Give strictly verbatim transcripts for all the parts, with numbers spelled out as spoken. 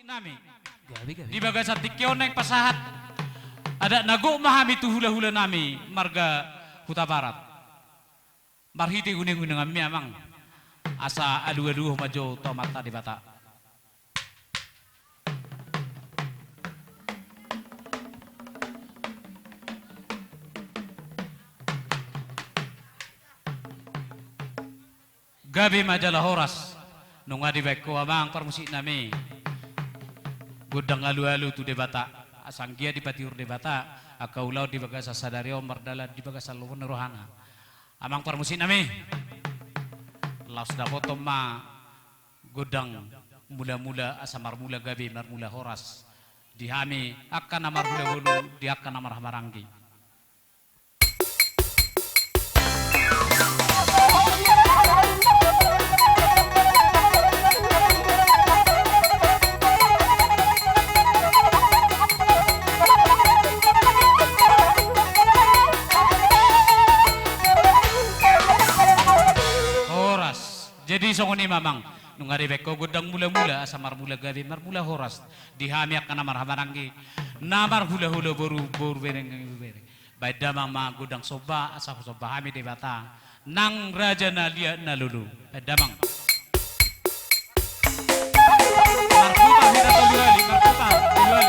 Nami. Di bagasan tingki on naeng pasahat adat na gok ma hami tu hulahula nami marga Hutabarat. Marhite uninguninganmi amang, asa alualuhon ma jo tu Amanta Debata. Gabe ma jala horas. Nunga dibaen ho amang parmusik nami. Gondang alualu tu Debata. Asa anggiat dipatiur Debata angka ulaon di bagasan sadari on mardalan di bagasan lomo ni rohana. Amang parmusik nami. Laos dapothon ma gondang mulamula asa marmula gabe marmula horas. Di hami angka na marhulahula di angka na marhahamaranggi. Horas. Jadi songon i ma amang. Nunga dibaen ho gondang mulamula asa marmula gabe marmula horas. Di hami angka na marhahamaranggi, na marhulahula boru, boru bere, bere. Baen damang ma gondang somba asa husomba hami Debata nang raja na liat na lolo. Baen damang. Marputar hita tolu hali, marputar tolu hali.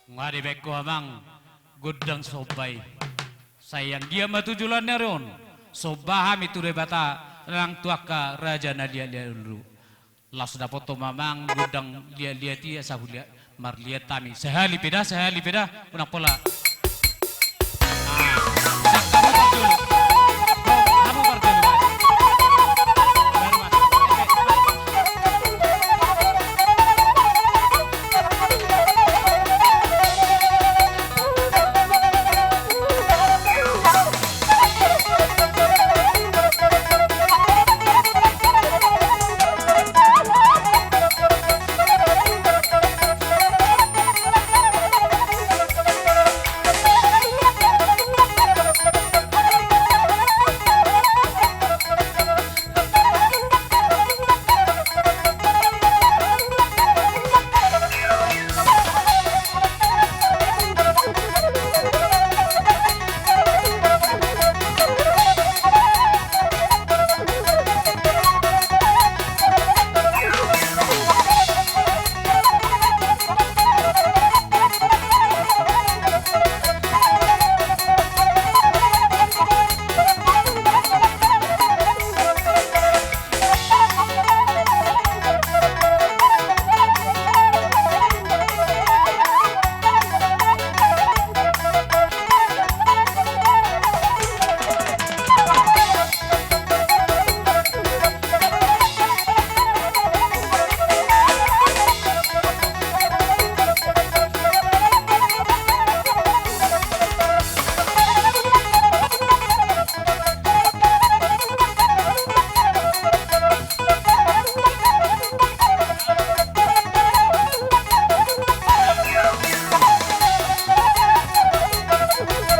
Nunga dibaen ho amang gondang somba i. Sai anggiat ma tu joloan ni ari on somba hami tu Debata nang tu angka raja na liat liat lolo. Laos dapothon ma amang gondang liat liat i asa huliat marliat hami. Sahali pe da, sahali pe da. Unang pola. Ah, sangka hamu parjolo. Hamu parjolo. Baru masuk.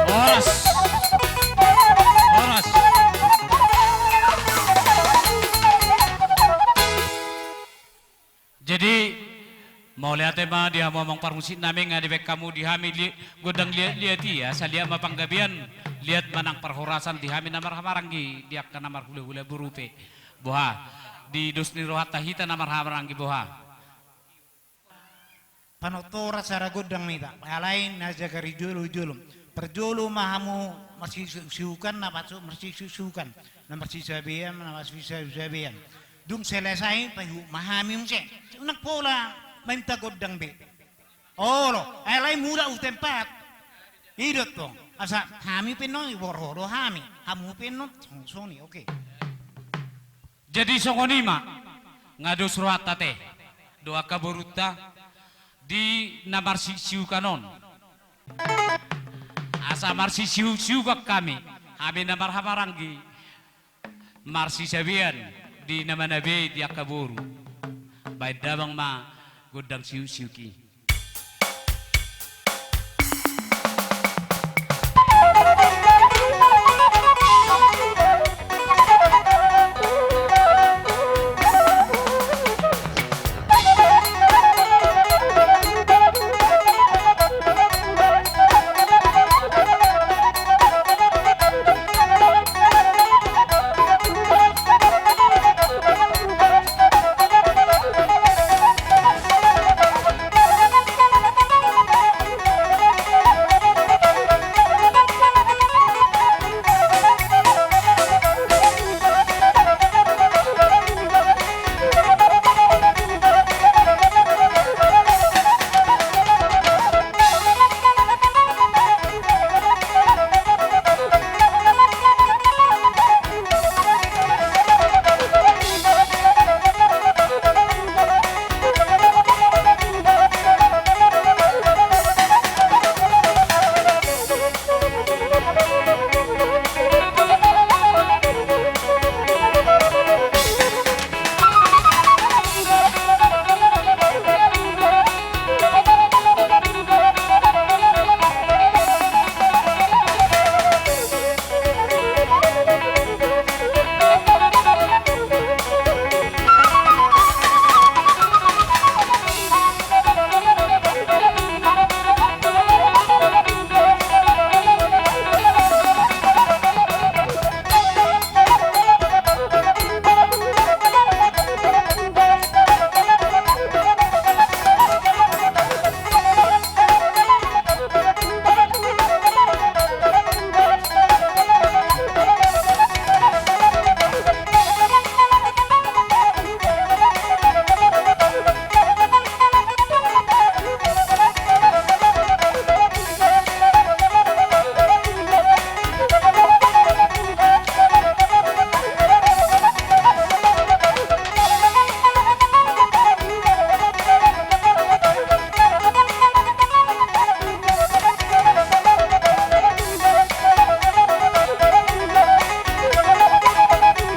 Horas. Horas. Jadi, mauliate ma di hamu amang parmusik nami, nga dibaen hamu di hami li-, gondang liat-liat i, asa liat ma panggabean, liat ma nang parhorasan di hami na marhahamaranggi, di angka na marhulahula boru pe. Boha, di dos ni rohanta hita na marhahamaranggi boha. Panortoran sada gondang ma hita, alai na jagar i jolo-jolo. Parjolo ma hamu marsisihukan, na pasu-, marsisihukan, na marsisabean, na marsisabean. Dung selesai, paihut ma hami muse. Unang pola maminta gondang be. Olo, alai mulak tu tempat. I do tong. Asa hami pe annon, iboru do hami. Hamu pe annon, songon i, oke. Jadi songon i ma. Nga dos rohanta te, do angka borunta, di na marsiuksiukan on. Asa marsisiuksiukan hami, hami na marhahamaranggi, marsisabean di na manabe di angka boru. Baen damang ma gondang siuksiuk i.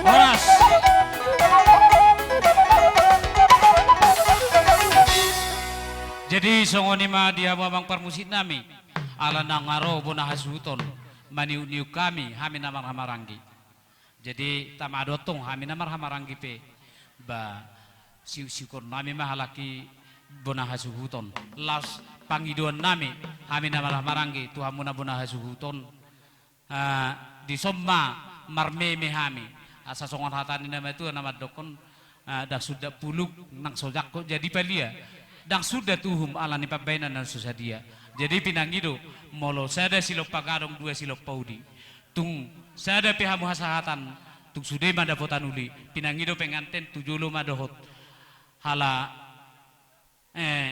Horas. Jadi songon i ma di hamu amang parmusik nami, ala nunga ro bona hasuhuton maniuk-niuk hami, hami na marhahamaranggi. Jadi tama do antong hami na marhahamaranggi pe, ba siuksiukon nami ma halak i bona hasuhuton. Laos pangidoan nami, hami na marhahamaranggi tu hamuna bona hasuhuton. Ah, dison ma marmeme hami. Asa songon hata ni na matua na mandokkon, ah, ndang sundat puluk nang so jangkon jadi palia. Ndang sundat uhum ala ni pambahenan na so sadia. Jadi pinangido, molo sada silompa gadong dua silompa uli. Tung sada pe hamu hasahatan, tung sude ma dapotan uli. Pinangido penganten tu jolo ma dohot. Hala Eh,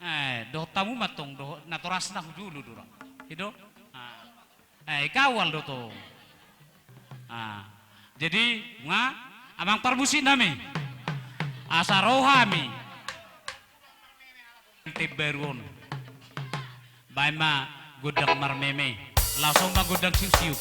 eh, dohot hamu ma antong, dohot natorasna hu jolo do ra. I do? Ah. Eh, ikawal do tong. Ah. Jadi, nga, amang parmusik nami. Asa ro hami. Tembaru on. Baen ma gondang marmeme. Laos on ma gondang siuksiuk.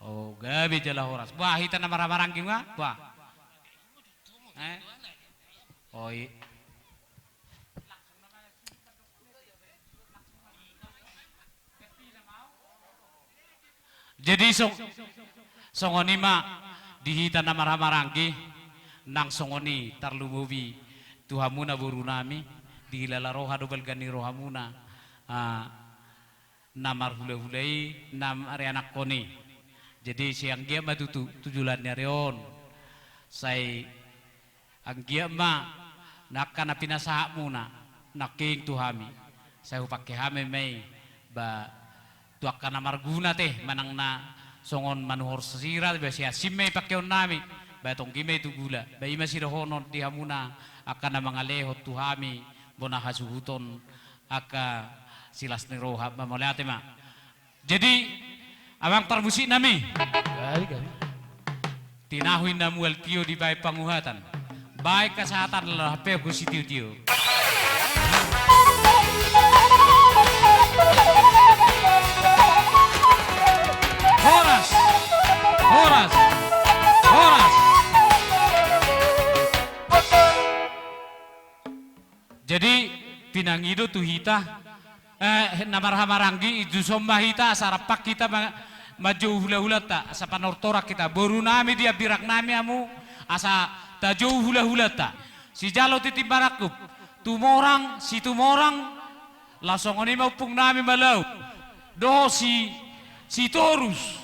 Oh, gabe jala horas. Bah, hita na marhahamaranggi ma, bah. Eh? Oh, i-, Jadi song-, songon i ma di hita na marhahamaranggi, nang songon i tarlumobi tu hamuna borunami, dihilala roha do balga ni rohamuna, ah, na marhulahula i, na marianakhon i. Jadi sai anggiat ma tutu tu joloan ni ari on, sai anggiat ma na angka na pinasahatmuna nangkin tu hami, sai hupangke hami ma i, ba, tu angka na marguna te, manang na songon manuhor sira, ba sai asing ma i pangkeonnami, ba tonggi ma i tu gula, ba i ma sidohonon di hamuna angka na mangalehon tu hami bona hasuhuton angka silas ni roha, ba mauliate ma. Jadi, amang parmusiknami. Gabe, gabe. Tinahu inna mual tio dibaen panguhatan. Baen hasahatan laho hape hu sitiotio. Horas. Horas. Horas. Jadi, pinangido tu hita, eh, na marhahamaranggi, i tuson ma hita, asa rap hita ma-, manjou hulahulanta, asa panortoran hita, boru nami, diambirak nami hamu, asa tajou hulahulanta. Sijalo tintin marangkup, Tumorang, Situmorang, laos songon i ma ompung nami Malau, dohot Si, Sitorus.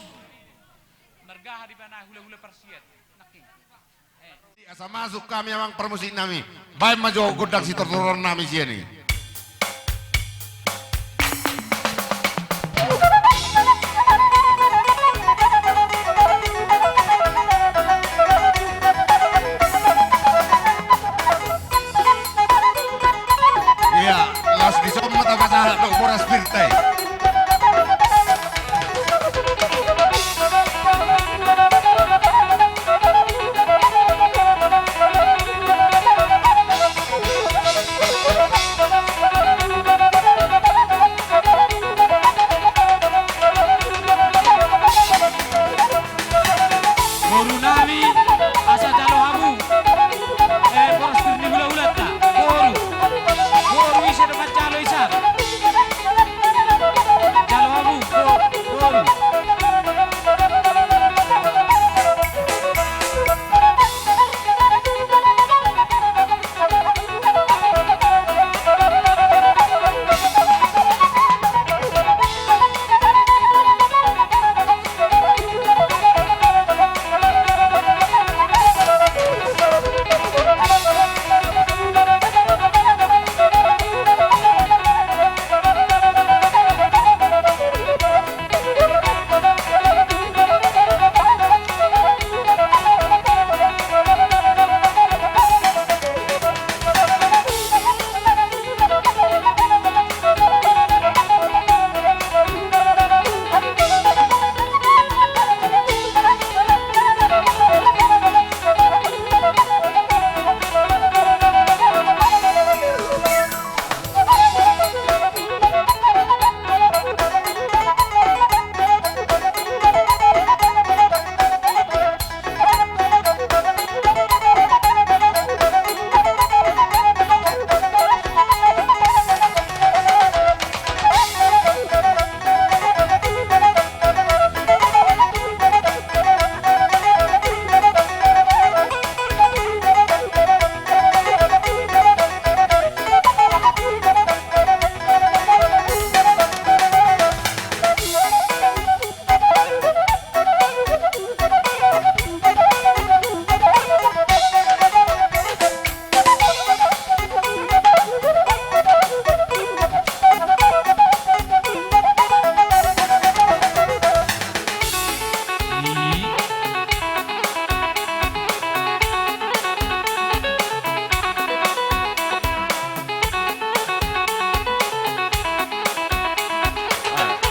Marga aha di mana hulahula parsian? Nangkin. Asa masuk hami amang parmusik nami. Baen ma jo gondang sitortoran nami sian i. Ia, laos dison ma tapasahat do boras pir i. Boru nami, asa jalo hamu, eh, boras pir ni hulahulanta, boru. Boru, ise do manjalo, ise? Jalo hamu, bo-, boru.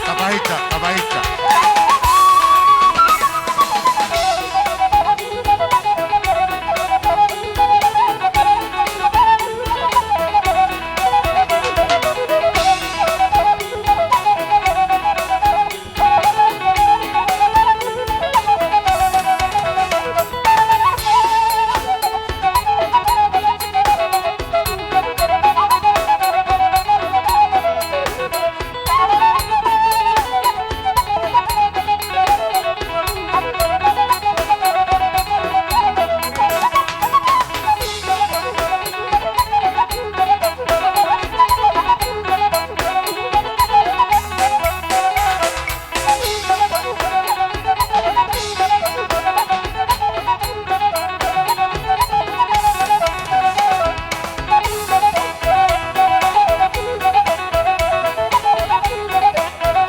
Tapahinsa, tapahinsa.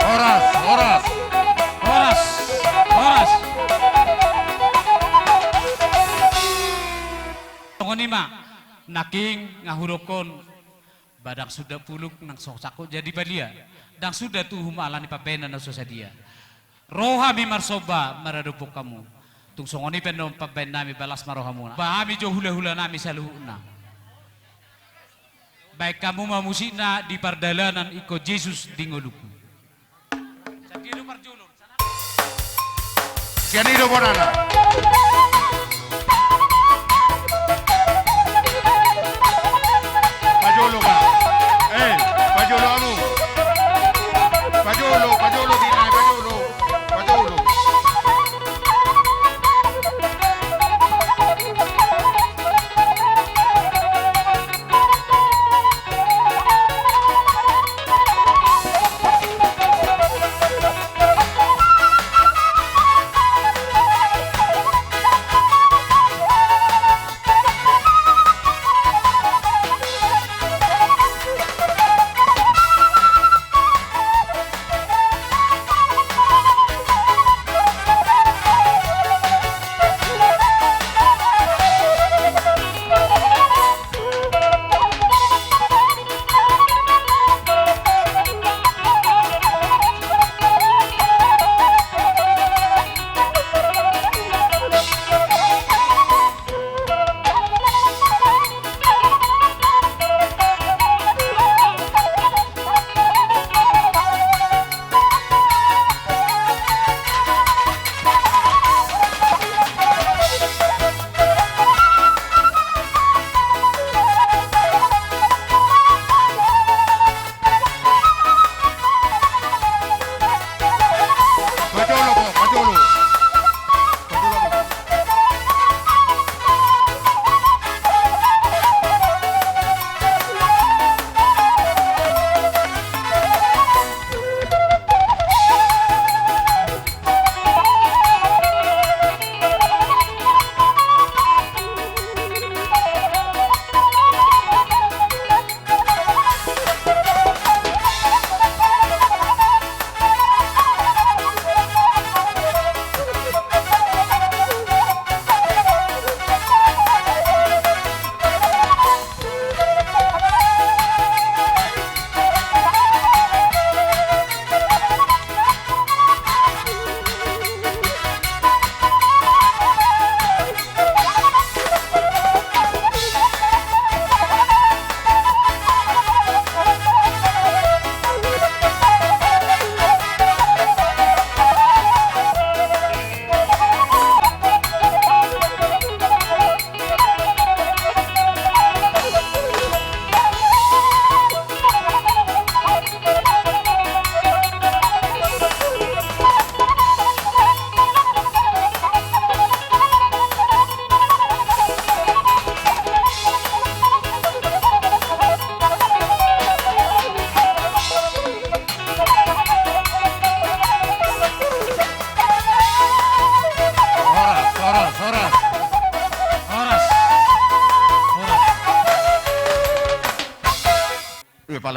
Horas, horas. Horas, horas. Songon i ma, nangkin nga hudokkon. Ba ndang suda puluk nang so sangkot jadi balia. Ndang suda tuhum ala ni pambahenan na so sadia. Ro hami marsomba maradophon hamu. Tung songon i pe annon pambahen nami, balas ma rohamuna. Ba hami jo hulahula nami saluhutna. Baen hamu ma musikna, Di Pardalanan Ingkon Jesus di Ngolungku. Sian i do bonana. Pajolo ma. Eh.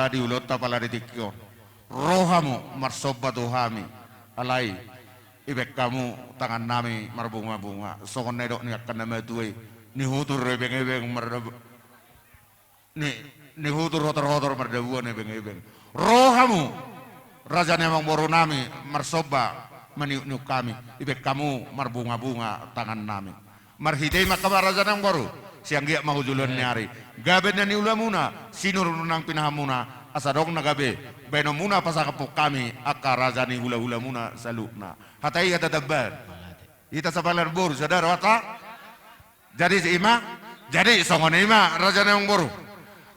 di ulaonta pala di tingki on. Ro hamu marsomba tu hami. Alai, ibaen hamu tangannami marbunga-bunga. Songon na nidok ni angka na matua i. Nihutur ebeng-ebeng mardabu-, ni, nihutur hotor-hotor mardabuan ebeng-ebeng. Ro hamu, raja ni amangborunami, marsomba, maniuk-niuk hami, ibaen hamu marbunga-bunga tangannami. Marhite i ma angka raja ni amangboru, sian giat ma tu joloan ni ari. Gabe na niulamuna, sinur nang pinahanmuna, asa adong na gabe baenonmuna pasangaphon hami, angka raja ni hula-hulamuna saluhutna. Hata i hata tambahan. Hita sapalan boru, sada, dua, ta. Jadi si ima, jadi songon i ma, raja ni amangboru.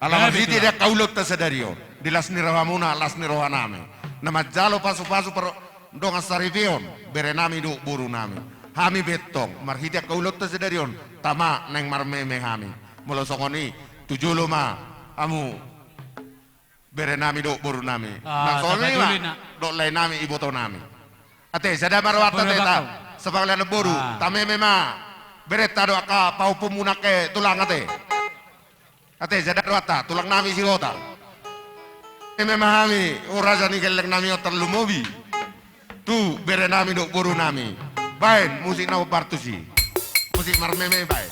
Ala marhite di angka ulaonta sadari on, di las ni rohamuna, las ni rohanami. Na manjalo pasu-pasu pardongan saripeon, berenami dohot borunami. Hami be tong, marhite angka ulaonta sadari on, tama naeng marmeme hami. Molo songon i, tu jolo ma, hamu. Berenami dohot borunami. Ah, nang songon i ma, dohot laenami ibotonami. Ate, sada ma rohanta ate, ta. Sapangalean boru, tameme ma. Berenta dohot angka pahompu muna ke tulang ate. Ate, sada rohanta, tulangnami Sihotang. Meme ma hami, o raja ni gellengnami on tarlumobi. Tu berenami dohot borunami. Baen musik na hombar tusi. Musik marmeme baen.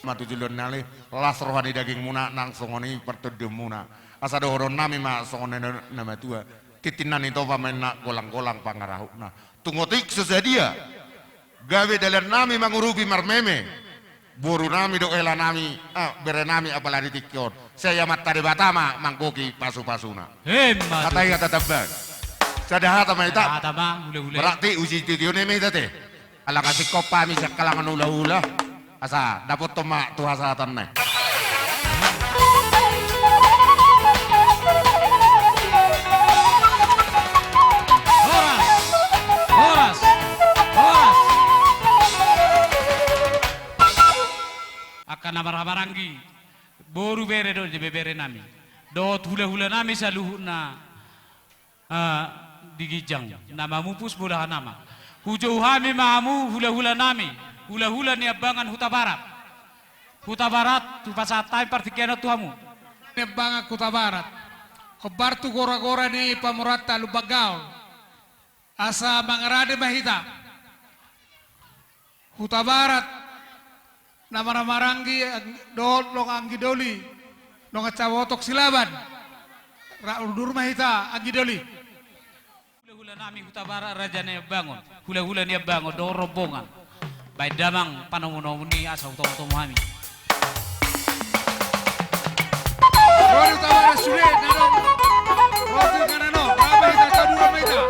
ma tu joloan ni ari, las roha ni dagingmuna nang songon i partondionmuna. Asa dohonon nami ma songon na, na matua, tintin na nitopa ma inna, golang-golang pangarahutna. Tung otik so sadia gabe dalan nami mangurupi marmeme boru nami dohot hela nami, ah, bere nami, apala di tingki on sai Amanta Debata ma manggohi pasu-pasuna. Emma tutu. Hata i hata tamba. Sada hata ma hita. Sada hata ma, hula-hula. Berarti uji titi on i ma hita te. Ala nga singkop hami sian kalangan hula-hula. Asa dapothon ma tu hasahatanna i. Horas. Horas. Horas. Angka na marhahamaranggi, boru, bere dohot ibebere nami dohot hula-hula nami saluhutna. Ah, di ginjang na mamupus, molahan nama. Hujou hami ma hamu hula-hula nami, hula-hula Niambangan Hutabarat. Hutabarat, hupasahat hami partingkian on tu hamu. Niambangan Hutabarat. Hombar tu gora-gora ni pamoruonta Lumban Gaol. Asa mangarade ma hita. Hutabarat, na marhahamaranggi, ang-, dohot dongan anggi doli, dongan sabotok Silaban. Ra-, udur ma hita, anggi doli. Hula-hula nami Hutabarat, Raja Niambangan, hula-hula Niambangan dohot rombongan. Baen damang panomu-nomu ni asa hutomu-tomu hami. Rodi Hutabarat sude, na dong. Rodi, kanan on, rame hita, saduran ma hita.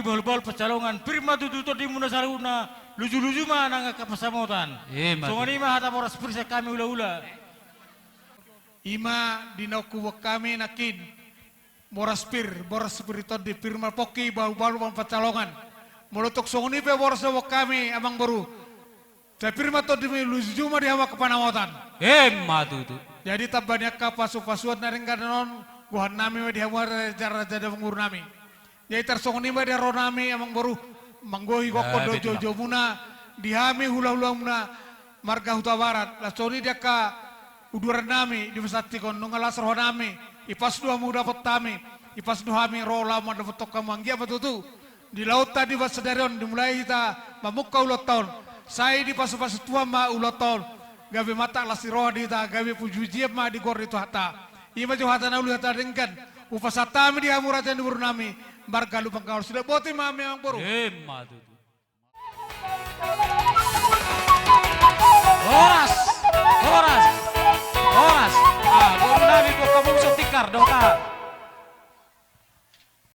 bahulbahul pansalongan, pir ma tutu tondimuna saluhutna, lujuluju ma nang angka pansamotan. Ima tutu. Songon i ma hata boras pir sian hami hulahula. I ma di na huboan hami nangkin. Boras pir, boras pir ni tondi, pir ma pongki bahulbahul pansalongan. Molo tung songon i pe boras na huboan hami, amangboru, sai pir ma tondimi, lujuluju ma di hamu angka pansamotan. Ima tutu. Jadi tamba ni angka pasupasuan na denggan on, gohan nami ma di hamu raja-raja dohot amangboru nami. Jadi tarsongon i ma di ari roha nami, amangboru, manggohi gokhon dohot joujou muna di hami hulahulamuna marga Hutabarat. Laos songon i di angka uduran nami di pasantik on, nunga las roha nami, ipas do hamu dapot hami, ipas do hami ro laho mandapothon hamu. Anggiat ma tutu di ulaonta di sadari on, dimulai hita mamungka ulaonta on, sai dipasupasu Tuhan ma ulaonta on, gabe mantak las ni roha di hita, gabe pujipujian ma digoar ni Tuhanta. I ma jo hata na uli, hata denggan hupasahat hami di hamu raja ni boru nami, marga Lumban Gaol. Sude, boti ma hami, amangboru. Ima tutu.